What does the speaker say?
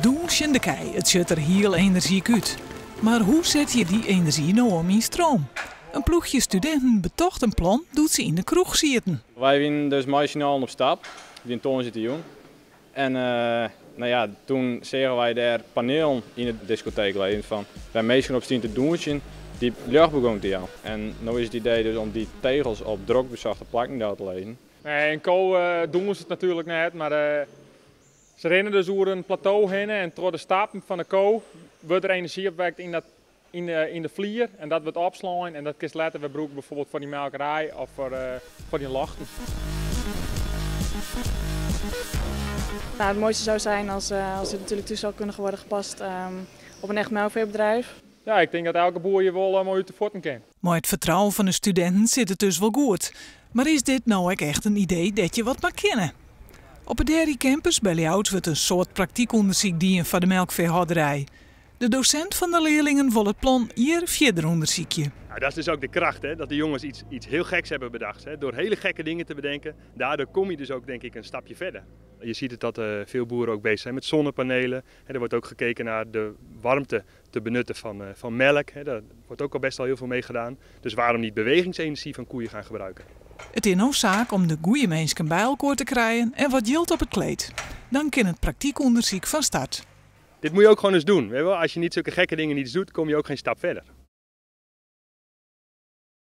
Dûnsjende kij, it sjocht der hiel enerzjyk út. Mar hoe sette je dy enerzjy no om yn stroom? In ploechje studinten betocht in plan doe't se yn de kroech sieten. Wy wiene dus mei syn allen op stap, it wie in tongersdeitejûn. En no ja, toen seagen wy dêr panelen yn de diskoteek lizzen fan wêr't minsken op stiene te dûnsjen dy't ljocht begûnen te jaan. En no is it idee dus om dy tegels op drok besochte plakken del te lizzen. Nee, in ko dûnset natuerlik net, mar se rinne dus oer in plateau hinne en troch de stappen fan de ko wurdt der enerzjy opwekt yn dat yn de flier en dat wurdt opslein en dat kinst letter wer brûke bijvoorbeeld foar dyn melkerij of foar dyn lochten. Nou, het mooiste zou zijn als dit natuurlijk toe zou kunnen worden gepast op een echt melkveebedrijf. Ja, ik tink dat elke boer hjir wol mei út de fuotten kin. Mei it fertrouwen fan de studinten sit it dus wol goed. Mar is dit no ek echt in idee dêr't je wat mei kinne? Op de Dairy Campus by Ljouwert wurdt in soad praktykûndersyk dien foar de melkfeehâlderij. De dosint fan de learlingen wol it plan hjir fierder ûndersykje. Nou, dat is dus ook de kracht, hè? Dat de jongens iets heel geks hebben bedacht. Hè? Door hele gekke dingen te bedenken, daardoor kom je dus ook, denk ik, een stapje verder. Je ziet het dat veel boeren ook bezig zijn met zonnepanelen. Er wordt ook gekeken naar de warmte te benutten van melk. Daar wordt ook al best al heel veel mee gedaan. Dus waarom niet bewegingsenergie van koeien gaan gebruiken? It is no saak om de goede minsken by elkoar te krijen en wat jild op it kleed. Dan kin it praktykûndersyk fan start. Dit moet je ook gewoon eens doen. Weet je wel? Als je niet zulke gekke dingen niet doet, kom je ook geen stap verder.